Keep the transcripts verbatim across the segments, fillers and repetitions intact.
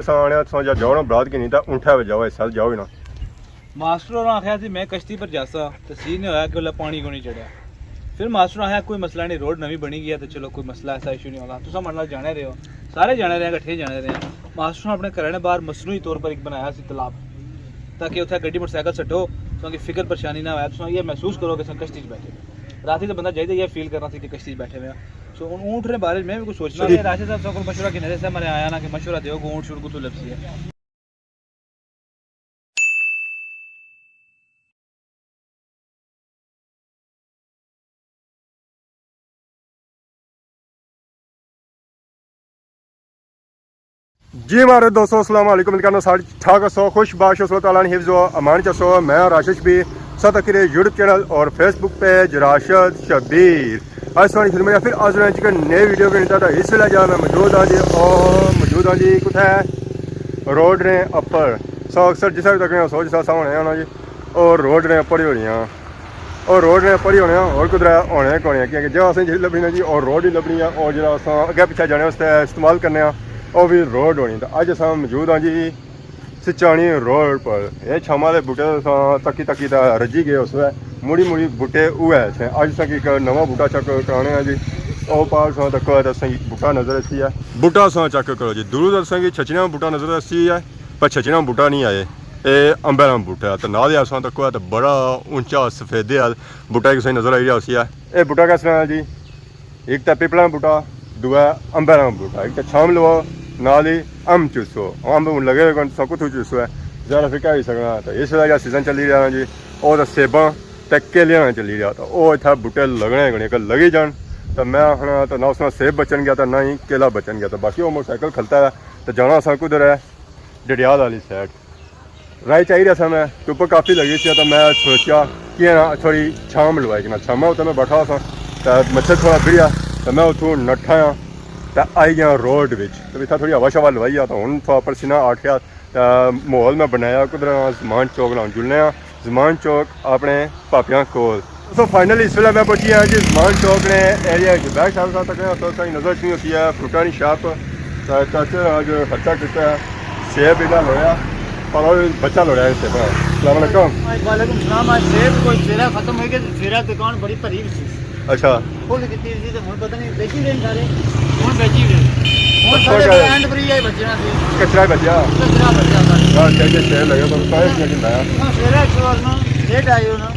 تساں آنے، تساں جا جاؤ نا برات کی نہیں، تاں اونٹھے وچ جاؤ، اس سال جاؤ ہی نا۔ ماسٹر ہوراں آخیا سی میں کشتی پر جاساں، تے سین نے ہویا کہ اولا پانی کونی چڑھیا۔ پھر ماسٹر ہوراں آخیا کوئی مسئلہ نہیں، روڈ نویں بنی گئی ہے، تے چلو کوئی مسئلہ ایسا ایشو نہیں ہونا۔ تساں ماڑے نال جانے رہے ہو، سارے جانے رہے ہیں، کٹھے جانے رہے ہیں۔ ماسٹر ہوراں اپنے گھراں نے باہر مصنوعی طور پر ایک بنایا سی تالاب، تاکہ اتھے گڈی موٹر سائیکل سٹو، تاکہ فکر پریشانی نہ ہویا۔ تساں یہ محسوس کرو کہ تساں کشتی چ بیٹھے ہو۔ راتی تے بندہ جائیدا یہ فیل کرنا سی کہ کشتی چ بیٹھے ہوئے ہاں۔ سو ہن اونٹ نے بارے میں بھی کچھ سوچنا، صحیح۔ کہ راشد صاحب ساکوں مشورہ گھنے سے، میں آیا نا کہ مشورہ دیو کہ اونٹ شوٹ کتھوں لبسی ہے۔ جی مارے دوستو، السلام علیکم، امید کرنا سارے ٹھاک ہسو، خوش باش ہسو، اللہ تعالیٰ نے حفظ و امان چ ہسو۔ میں راشد شبیر، ساتھ اکھرے یوٹیوب چینل اور فیس بک پیج راشد شبیر۔ اج سوہنی خدمت پھر حاضر ہیں جی نئے ویڈیو کے نیتا۔ اس ویلے جا میں موجود ہاں جی، او موجود ہاں جی، کتھے ہے؟ روڈ نے اپر۔ سو اکثر جسا بھی تکنے ہو، سو جسا سامنے آنا جی، او روڈ نے اپر ہی ہونی آ۔ او روڈ نے اپر ہی ہونے آ، اور کدھر ہونے کونے آ، کیونکہ جو اسیں جی لبنی نا جی، او روڈ ہی لبنی آ، اور جڑا اساں اگے پیچھے جانے واسطے استعمال کرنے آ، او بھی روڈ ہونی۔ تو اج اساں موجود ہاں جی سچانی روڈ پر۔ اے چھاما دے بوٹے اساں تکی تکی تے رجی گئے اس ویلے، مڑی مڑی بوٹے اوہے سے۔ اج اساں کی ایک نواں بوٹا چیک کرانے آ جی۔ او پار اساں تکو تے اساں کی بوٹا نظر اسی ہے۔ بوٹا اساں چیک کرو جی، دوروں تے اساں کی چھچھنیاں بوٹا نظر اسی ہے، پر چھچھنیاں بوٹا نہیں آئے۔ اے امبے نا بوٹا ہے، تے نال ہی اساں تکو تے بڑا اونچا سفیدے آل بوٹا ایک اساں نظر آئی رہیا اسی ہے۔ اے بوٹا کس ناں ہے جی؟ ایک تے پیپلاں بوٹا، دووا امباں بوٹا، ایک تے چھام لواؤ، نال ہی امب چوسو۔ امب ہن لگے ہوئے کون، تساں کتھوں چوسو ہے؟ ظاہر ہے پھر کہہ ہی سکنا۔ تے اس ویلے جیہڑا سیزن چلی رہیا نا جی، او تے سیباں تے کیلیاں نا چلی رہیا۔ تے او اتھے بوٹے لگنے کنے، اگر لگی جان تے میں آخنا تے نہ اس نا سیب بچن گیا تے نہ ہی کیلا بچن گیا۔ تے باقی او موٹر سائیکل کھلتا ہے تے جانا اساں کدھر ہے؟ ڈڈیال آلی سائیڈ۔ راہ چائی رہیا سا میں، دھپ کافی لگی سی، تو میں سوچیا کہ نا تھوڑی چھاں ملوائی کنا۔ چھاواں اتھے میں بیٹھا سا، تے مچھر تھوڑا بھڑیا، تے میں اتھوں نٹھا آں، تے آئی گیا روڈ وچ۔ تے اتھا تھوڑی ہوا شوا لوائی آ، تے ہن تھوڑا پرسینہ آٹھیا، تے ماحول میں بنایا، کدھر زمان چوک نال جلنے آں۔ زمان چوک اپنے پاپیاں کول۔ سو فائنلی اس ویلے میں پہنچی ہاں جی زمان چوک نے ایریا وچ۔ بیک سائیڈ تک اساں کی نظر اچھنی ہوسی ہے فروٹاں نی شاپ۔ تے چاچے نے اج خرچہ کیتا ہے، سیب ایڈا لویا، پر او بچہ لویا اس سیب نا۔ السلام علیکم۔ وعلیکم السلام۔ اج سیب کوئی سویرے ختم ہوئی گئے، سویرے دکان بڑی بھری ہوئی سی۔ اچھا۔ کھل کیتی ہوئی سی تے ہن پتہ نہیں بیچی گئے سارے۔ ہن بیچی گئے۔ ہن اچھا، سارے کیا؟ اینڈ فری آئی بچے نا سی۔ کچرا ہی بچیا۔ کچرا بچیا سارے۔ یار، چاہیے سیب لگے تو سارے کیا کہندا ہے؟ ہاں، سویرے اچھو نا، لیٹ آئے ہو نا۔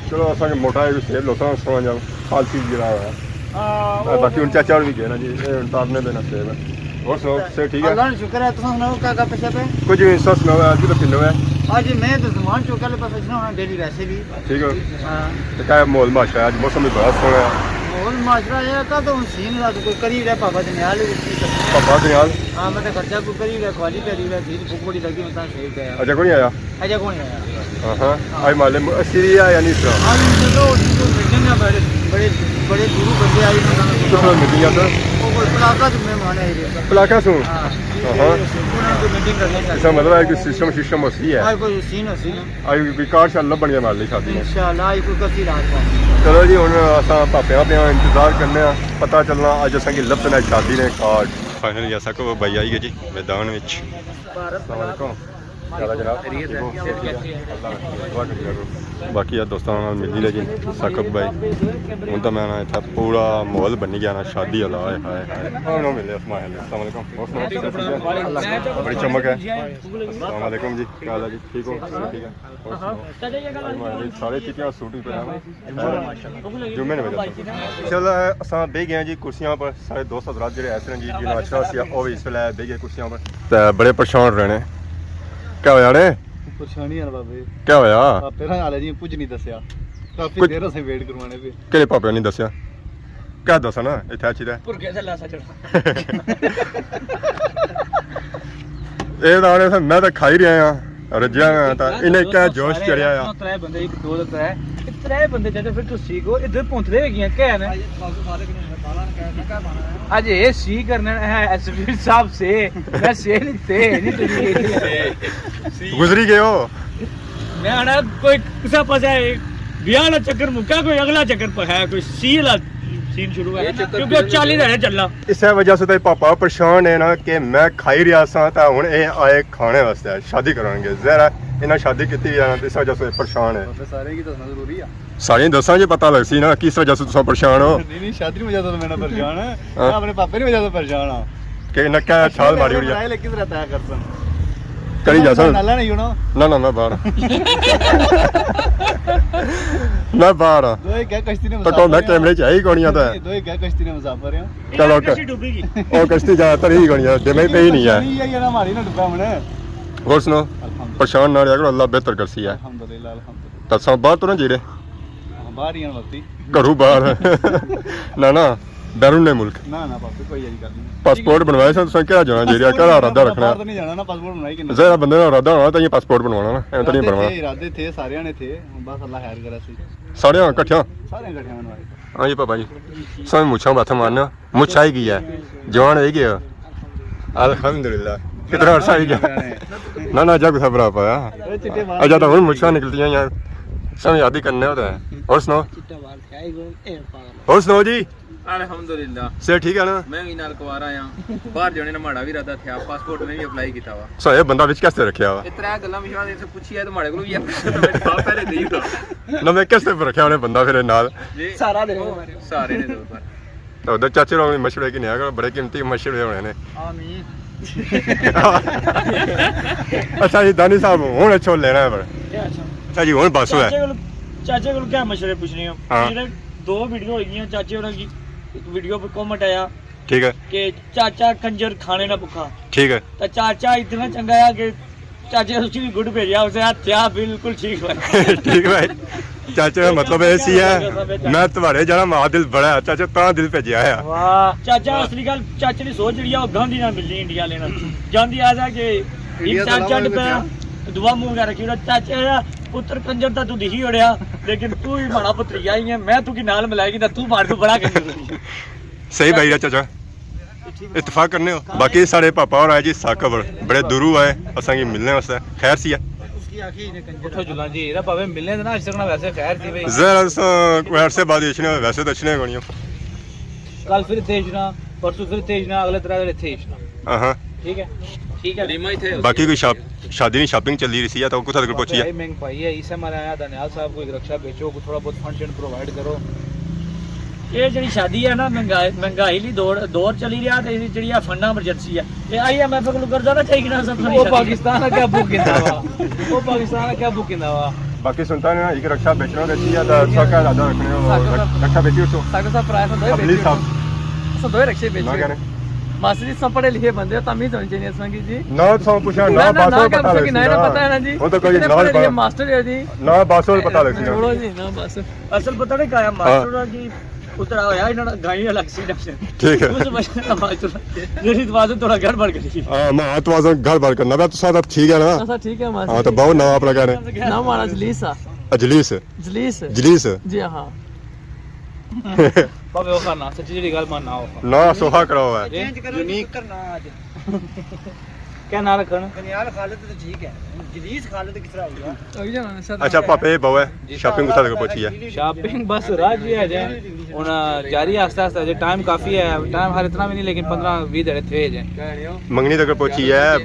چلو، اساں کے موٹا ہے، سیب لوساں سونا جاؤ، خالصی جڑا ہے۔ ہاں، باقی ہن چاچا ہور وی گئے نا جی، اے ہن تارنے پے نا سیب۔ ہور سناؤ، صحت ٹھیک ہے؟ اللہ نا شکر ہے، تساں سناؤ، کیا گپ شپ ہے؟ کچھ نہیں، تساں سناؤ، اج کتھوں پھرنے ہوئے؟ اج میں تے زمان چوک آلے پاسے اچھنا ہونا ڈیلی ویسے بھی۔ ٹھیک ہو؟ ہاں۔ تے کیا ماحول معاشرہ ہے؟ اج موسم بھی بڑا سوہنا ہے۔ ماحول معاشرہ ہے، کل تو ہن سین رات کوئی قریب ہے، بابا دنیال۔ بابا دنیال؟ ہاں، میں تے خرچہ کوئی قریب ہے، خالی قریب ہے، بھیڑ بھوک بڑی لگی، میں تاں سیب پہ آیا۔ اچھا، کون نہیں آیا؟ اجے کون نہیں آیا؟ ہاں ہاں۔ ہاں۔ اج مالے م-، سیریا یعنی اس طرح؟ آج ان کو تو میٹنگ ہے، بڑے، بڑے، بڑے گرو بندے آئے انہاں نے۔ کس طرح میٹنگ ہے سر؟ وہ کوئی پلاکا تو مہمان آئے رہے۔ پلاکا سوں؟ ہاں۔ ہاں ہاں۔ انہاں کو میٹنگ کرنی چاہیے۔ اس کا مطلب ہے کہ سسٹم، سسٹم اسی ہے۔ آج کوئی سین اسی ہے۔ آج کوئی کارڈ شارڈ لبھن گیا مالے شادی میں۔ انشاءاللہ، آج کوئی کسی رات کو۔ چلو جی، ہن اساں پاپیاں پہ انتظار کرنے آں، پتہ چلنا اج اساں کی لبھن ہے شادی نے کارڈ۔ فائنلی اساں کو بھائی آئی گئے جی میدان وچ۔ السلام علیکم۔ کیا حال ہے جناب؟ خیریت ہے۔ ٹھیک ہو؟ ٹھیک ہے۔ اللہ حافظ۔ دعا کری کرو۔ باقی یار دوستاں نال ملی لے جی، ثاقب بھائی۔ ہن تاں میں نا اتھا پورا ماحول بنی گیا نا شادی والا، ہائے، ہائے، ہائے۔ ہن ملے اسماعیل۔ السلام علیکم۔ ہور سناؤ، سب ٹھیک ہے؟ بڑی چمک ہے۔ السلام علیکم جی، کیا حال ہے جی؟ ٹھیک ہو؟ سب ٹھیک ہے؟ ہور سناؤ۔ سارے چٹیاں سوٹ ہی پہنے ہوئے۔ جمعے نے وجہ سے۔ چلو، اساں بیٹھ گئے ہیں جی کرسیاں پر۔ سارے دوست حضرات جڑے ایسے ہیں جی، جنہاں اچھا سی، او وی اس ویلے بیٹھ گئے کرسیاں پر۔ تے بڑے پریشان رہنے۔ کیا ہویا نے؟ پریشانی ہے نا بابے۔ کیا ہویا؟ آپ پھر حال ہے جی، کچھ نہیں دسیا۔ کافی کچھ دیر سے ویٹ کروانے پہ۔ کہڑے پاپے نہیں دسیا؟ کیا دسا نا، اتھے اچھی رہ۔ پر کیسے لا سا چڑھا؟ اے تاں آنے سن، میں تاں کھائی رہیا ہاں، رجیا ہاں، تاں انہیں کیا جوش چڑھیا آ۔ ترے بندے، ایک، دو، ترے، ترے بندے جدے پھر تسی کو ادھر پہنچدے ہوئے گیاں، کیا ہے نا؟ اج اے سی کرنے ہیں، ایس پی صاحب سے، میں سے نہیں تے، نہیں تجھے۔ گزری گئے ہو۔ میں آنا کوئی کسا پاسے بیاہ والا چکر مکا، کوئی اگلا چکر پہ ہے، کوئی سی والا سین شروع ہے، کیونکہ او چالی دے چلنا۔ اسے وجہ سے تے پاپا پریشان ہے نا کہ میں کھائی رہیا ساں تے ہن اے آئے کھانے واسطے، شادی کران گے۔ ظاہر ہے انہاں شادی کیتی ہوئی ہے نا، تے اس وجہ سے پریشان ہے۔ بابے، سارے کی دسنا ضروری ہے۔ سارے دساں جے پتہ لگ سی نا کس وجہ سے تساں پریشان ہو۔ نہیں، نہیں، شادی نی وجہ سے میں نہ پریشان ہاں۔ ہاں۔ میں اپنے پاپے نی وجہ سے پریشان ہاں۔ کہ انہاں کیا چھال ماری ہوئی ہے۔ لائے لے کس طرح طے کرسن؟ کری جاسن۔ نالا نہیں ہونا۔ نہ، نہ، میں باہر ہاں۔ میں باہر ہاں۔ دوئے گئے کشتی نے تو کون میں مسافر کیمرے چ ہے ہی کونی آتا ہے۔ دوئے گئے کشتی نے مسافر ہیں۔ چلو، کشتی ڈوبی گئی۔ او کشتی زیادہ تر ہی کونی ہے، دمے پہ ہی نہیں ہے۔ نہیں، یہ نا ماری نہ ڈبا ہمنے۔ اور سناؤ؟ الحمدللہ۔ پریشان نہ رہیا کرو، اللہ بہتر کرسی ہے۔ الحمدللہ، الحمدللہ۔ تساں باہر تو نہ جیڑے؟ ہاں، باہر ہی ہیں وقتی۔ گھروں باہر؟ نہ، نہ، بیرون ملک۔ نہ، نہ، پاپے، کوئی ایسی گل نہیں۔ پاسپورٹ بنوایا سا تساں، کیا جانا جیڑا، کیا ارادہ رکھنا؟ باہر تو نہیں جانا نا، پاسپورٹ بنوائی کے نہیں۔ ذرا بندے نا ارادہ ہونا تاں یہ پاسپورٹ بنوانا نا، ایویں تو نہیں ارادے بنوانا۔ تھے، ارادے تھے، سارے نے تھے، بس اللہ خیر کرے سی۔ سارے ہاں کٹھیاں؟ سارے کٹھے بنوائے۔ ہاں جی پاپا جی، سویں مچھاں باتھاں مارنا۔ مچھ آئی گئی ہے، جوان ہوئی گیا۔ الحمدللہ۔ کتنا عرصہ ہوئی گیا؟ نہ، نہ، اجا کتھا بھرا پایا۔ اجا تاں ہن مچھاں نکلتیاں یا سب یاد ہی کرنے ہوتے ہیں۔ اور سناؤ؟ اور سناؤ جی؟ الحمدللہ۔ صحت ٹھیک ہے نا؟ میں وی نال کوارا آں۔ باہر جانے نا ماڑا وی ارادہ تھیا، پاسپورٹ میں وی اپلائی کیتا وا۔ سو اے بندہ وچ کیسے رکھیا وا؟ اے ترے گلاں وچ میں پچھیا تے ماڑے کولوں وی اے پہلے دئی دا۔ نہ، میں کیسے رکھیا انہیں بندہ پھر نال؟ جی۔ سارا دے۔ سارے نے دو پر۔ تے ادھر چاچے ہوراں نے مشورے کی نہیں آیا، بڑے قیمتی مشورے ہونے نے۔ آمین۔ اچھا جی، دانی صاحب، ہن اچھو لینا ہے پر۔ کیا اچھا؟ اچھا جی، ہن بس ہویا۔ چاچے کول، چاچے کول کیا مشورے پوچھنے ہو؟ ہاں۔ جیڑے دو ویڈیو ہوئی گیاں، چاچے ہوراں کی ویڈیو پر کمنٹ آیا ٹھیک ہے۔ کہ چاچا کنجر کھانے نہ بھکھا۔ ٹھیک ہے۔ تے چاچا اتنا چنگا ہے کہ چاچے اس کی بھی گڈ بھیجا، اسے ہاتھ کیا بالکل ٹھیک بھائی۔ ٹھیک بھائی۔ چاچے کا مطلب ایسی ہے، میں تمہارے جانا ماں دل بڑا ہے، چاچے تاں دل بھیجیا ہے۔ واہ۔ چاچا اصلی گل، چاچے دی سوچ جڑی ہے، وہ گاندھی نال ملنی انڈیا والے نال۔ گاندھی آخدا کہ انڈیا انسان تو چڈ علاوہ پیا، دعا منہ کر رکھی، چاچے دا پتر کنجر تاں تو دکھی اڑیا، لیکن تو ہی ماڑا پتر ہی ہے، میں تو کی نال ملائے گی تاں تو ماڑے تو بڑا کنجر ہے۔ صحیح بھائی چاچا۔ اتفاق کرنے ہو۔ باقی ساڑے پاپا اور آئے جی ثاقب، بڑے دوروں آئے اساں کی ملنے واسطے۔ خیر سی ہے؟ اٹھو جلان جی، ایرا پاوے ملنے تے نہ اچ سکنا، ویسے خیر سی بھائی۔ ظاہر ہے اساں کوئی عرصے بعد اچھنے، ویسے تو اچھنے کونی۔ کل پھر اتھے اچھنا، پرسوں پھر اتھے اچھنا، اگلے ترے دن اتھے اچھنا۔ ہاں ہاں۔ ٹھیک ہے؟ ٹھیک ہے۔ باقی کوئی شاپ شادی نی شاپنگ چلی رہی سی، یا تو کتھا تک پہنچی ہے؟ مہنگ پائی ہے، اسے مارا آیا دانیال صاحب کو ایک رکشہ بیچو، کو تھوڑا بہت فنڈ شنڈ پرووائڈ کرو۔ یہ جڑی شادی ہے نا، مہنگائی، مہنگائی لی دور، دور چلی رہا، تے جڑی ہے فنڈاں ایمرجنسی ہے، یہ آئی ایم ایف کو قرضہ نہ چاہیے نا، سب وہ پاکستان کا کیا بک کیندا وا؟ وہ پاکستان کا کیا بک کیندا وا؟ باقی سنتا نے ایک رکشہ بیچنا بیچی ہے، تو سا کیا ارادہ رکھنے ہو؟ ساکر صاحب، رکشہ بیچی اس کو؟ ساکر صاحب، پرائے سن دو اپلی بیچی۔ صاحب۔ سن دو رکشے بیچی۔ نہ کہنے۔ ماسٹر جی، سب پڑھے لکھے بندے ہو، تم ہی سمجھے نہیں اساں کی جی۔ نہ، سو پوچھا، نہ، نہ، بس نہ، اور کیا پتہ پوچھو لگسی کہ نہ، نا۔ پتہ ہے نا جی۔ وہ تو کوئی اتنے نال پڑھے لکھے بڑا۔ ماسٹر ہے جی۔ نہ، بس اور پتہ لگسی نا۔ چھوڑو جی، نہ، بس۔ اصل پتہ نہیں کیا ہے، ہاں۔ ماسٹر ہونا کی اترا ہویا، انہاں نا گائیں الگ سی ڈاکٹر۔ ٹھیک ہے۔ اس وجہ سے ماسٹر جیڑی توازن تھوڑا گڑبڑ کری۔ ہاں، میں توازن گڑبڑ کرنا، میں تو سارا ٹھیک ہے نا؟ اچھا، ٹھیک ہے، ماسٹر۔ ہاں، تو باؤ نام اپنا کہہ رہے۔ نام ہمارا جلیس ہے۔ اجلیس۔ جلیس۔ جلیس۔ جی ہاں۔ بابے، اوکھا نا، سچی جیڑی گل ماننا اوکھا۔ نا سوکھا کرا ہوا ہے۔ جی؟ چینج کرو جی، جنیک۔ پتر نا اج۔ کیا ناں رکھنا؟ دانیال خالد تو ٹھیک ہے، جلیس خالد کس طرح ہوگا؟ اچھا، پاپے بہو ہے، جی۔ شاپنگ کتھا تک پہنچی ہے؟ شاپنگ بس راہ جی ہے جے۔ ہن جاری آہستہ آہستہ، جے ٹائم کافی ہے، ٹائم ہر اتنا بھی نہیں، لیکن پندرہ ویہہ دھیاڑے تھے جے۔ منگنی تک پہنچی ہے،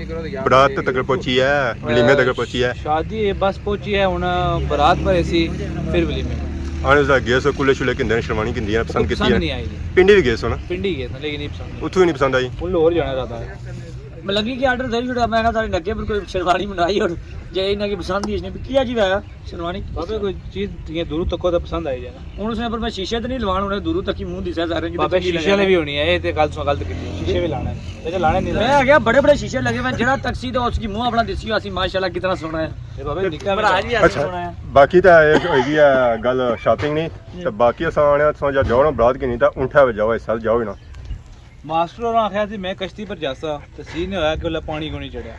برات تک پہنچی ہے، ولیمے تک پہنچی ہے۔ شادی بس پہنچی ہے، ہن برات پر ایسی، پھر ولیمے۔ آنے دا گیس کولے شولے کندے نے، شروانی کندی ہے، پسند کیتی ہے۔ پسند نہیں آئی جی۔ پنڈی بھی گیس ہو نا؟ پنڈی گیس نا، لیکن نہیں پسند۔ اتھوں ہی نہیں پسند آئی۔ ہن لاہور جانا ارادہ ہے۔ ملنگی کی آرڈر دے چھوڑیا، میں کہا سارے نگے پر کوئی شیروانی منگائی اور جے انہاں کی پسند ہی نہیں، کیا جی وے شیروانی؟ بابے کوئی چیز تھیں دوروں تکو تے پسند آئی جائے نا۔ ہن اس نے پر میں شیشے تے نہیں لوان، انہیں دوروں تک ہی منہ دسیا سارے کی بابے چنگی شیشے لگے۔ والے بھی ہونی ہے، یہ تے گل سو غلط کی۔ شیشے بھی لانے۔ تے لانے نہیں میں لانے۔ آ گیا بڑے بڑے شیشے لگے ہوئے، جڑا تکسی تے اس کی منہ اپنا دسی، اسی ماشاءاللہ کتنا سوہنا ہے۔ اے بابے نکا بھرا بھی جی ایسا اچھا، سوہنا ہے۔ باقی تے ایک ہوئی گئی ہے گل شاپنگ نہیں، تے باقی اساں آنے تساں جا جاؤ نا برات کی نہیں، تے اونٹھے وچ جاؤ، اس سال جاؤ ہی نا۔ ماسٹر ہوراں آخیا سی میں کشتی پر جاساں، تے سین نے ہویا کہ اولا پانی کونی چڑھیا۔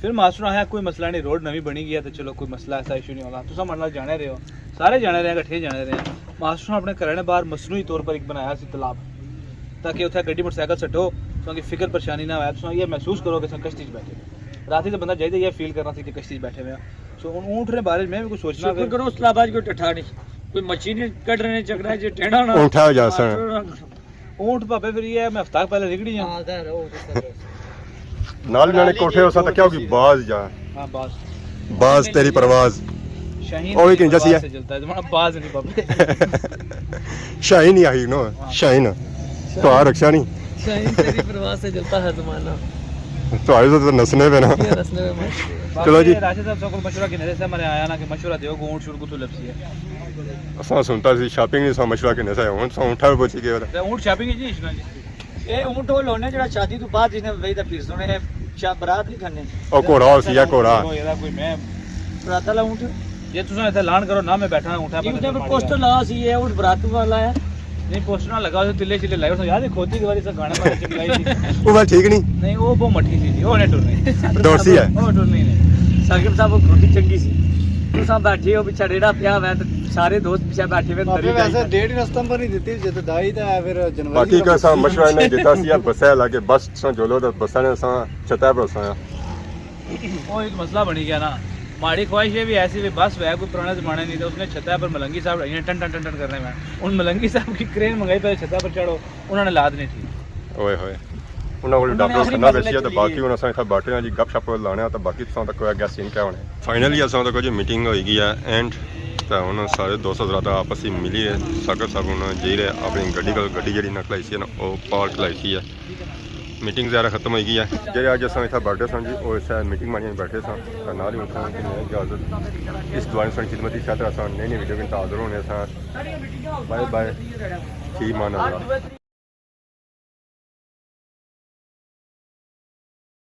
پھر ماسٹر ہوراں آخیا کوئی مسئلہ نہیں، روڈ نویں بنی گئی ہے، تے چلو کوئی مسئلہ ایسا ایشو نہیں ہونا، تساں ماڑے نال جانے رہے ہو، سارے جانے رہے ہیں، کٹھے جانے رہے ہیں۔ ماسٹر ہوراں اپنے گھراں نے باہر مصنوعی طور پر ایک بنایا سی تالاب، تاکہ اتھے گڈی موٹر سائیکل سٹو، تساں کی فکر پریشانی نہ ہویا، تساں یہ محسوس کرو کہ تساں کشتی چ بیٹھے ہو۔ راتی تے بندہ جائیدا یہ فیل کرنا سی کہ کشتی چ بیٹھے ہوئے ہیں۔ سو ہن اونٹ نے بارے میں بھی کچھ سوچنا شکر کہ کرو، اسلام آباد کوئی ٹٹھا نہیں۔ کوئی مچھی نہیں کڈ رہے، چکرا جی ٹینڈا نہ اونٹھا ہو جا سن۔ اونٹ بابے پھر یہ میں ہفتہ پہلے رگڑی ہاں۔ ہاں، ظاہر ہے، وہ تو سر۔ نال نال کوٹھے ہو سا تکیا ہوگی باز جا۔ ہاں، باز۔ باز تیری پرواز۔ شاہین او بھی تیری کہیں جیسی پرواز ہے۔ سے جلتا ہے، تمہارا باز نہیں بابے۔ شاہین ہی آئی نو، ہاں۔ شاہین۔ تو آ رکشا نہیں۔ شاہین تیری پرواز سے جلتا ہے زمانہ۔ تو آئے تو نسنے پہ نا۔ یہ رسنے میں ماشاءاللہ۔ چلو جی۔ باقی راشد صاحب سب کو مشورہ کنے سے ہمارے آیا نا کہ مشورہ دیو کہ اونٹ شروع کتھوں لبسی ہے۔ اساں سنتا سی شاپنگ نہیں سا مشورہ کنے سے، ہن سا اونٹھا پہ پہنچی گئے۔ تے اونٹ شاپنگ ہی نہیں اشنا جی۔ اے اونٹ او لونے جڑا شادی تو بعد جس نے ویدا پھر سنے، شا-، برات نہیں کھنے۔ او گھوڑا ہو سی یا گھوڑا۔ او یرا کوئی میں برات والا اونٹ۔ جے تساں اتھے لان کرو نہ میں بیٹھا اونٹھا جی، پہ اس نے نظر ماری پوسٹر گیا۔ لایا سی، اے اونٹ برات والا ہے۔ نہیں، پوسٹر نہ لگا، اسے تلے شلے لائے، اس نے یاد ہے کھوتی کے بارے سے گانا بڑا چنگائی سی۔ وہ بات ٹھیک نہیں۔ نہیں، وہ بہت مٹھی سی جی، وہ نہیں ٹرنی۔ دوڑ سی ہے۔ وہ ٹرنی نہیں۔ ثاقب صاحب، وہ کھوتی چنگی سی۔ تساں بیٹھے ہو، پچھا ریڑا پیا ہوا ہے، تے سارے دوست پچھا بیٹھے ہوئے، باقی تری ویسے جائی۔ ڈیٹ نومبر نہیں دیتی، جے تے دائی تے ہے، پھر جنوری وقتی کوئی سا مشورہ نہیں دیتا سی، بس ہے لا کہ بس تساں جولو تے بسا نے سا چھتا پر سا۔ وہ ایک مسئلہ بنی گیا نا۔ ماڑی خواہش یہ بھی ایسی بھی بس ہے کوئی پرانے زمانے نہیں تو اس نے چھتا پر ملنگی صاحب رہی ہیں ٹن ٹن ٹن ٹن کرنے میں۔ ان ملنگی صاحب کی کرین منگائی پہلے چھتا پر چڑھو، انہوں نے لاد نہیں تھی۔ اوئے ہوئے۔ انہاں کول انہوں نے ڈاکٹر آخری سنا مزے بیسی ہے تے چلی باقی ہے۔ ہن اساں اتھا باٹے ہاں جی گپ شپ لانے آں تے باقی تساں تک کوئی اگے سین کیا ہونے۔ فائنلی اساں تک جی میٹنگ ہوئی گئی ہے اینڈ، تے ہن سارے دوست حضرات آپس وچ ملی ہے۔ ثاقب صاحب ہن جی رہے اپنی گڈی کول، گڈی جیڑی نہ کھلائی سی نا، او پارک کھلائی سی ہے۔ میٹنگ زیادہ ختم ہوئی گئی ہے۔ جیڑے اج اساں اتھا بیٹھے ساں جی، او اس میٹنگ مانی بیٹھے ساں، تے نال ہی اتھاں کہ میں اجازت اس دعا سن خدمت کی خاطر اساں نئی نئی ویڈیو کے حاضر ہونے ساں۔ بائے بائے۔ فی امان اللہ۔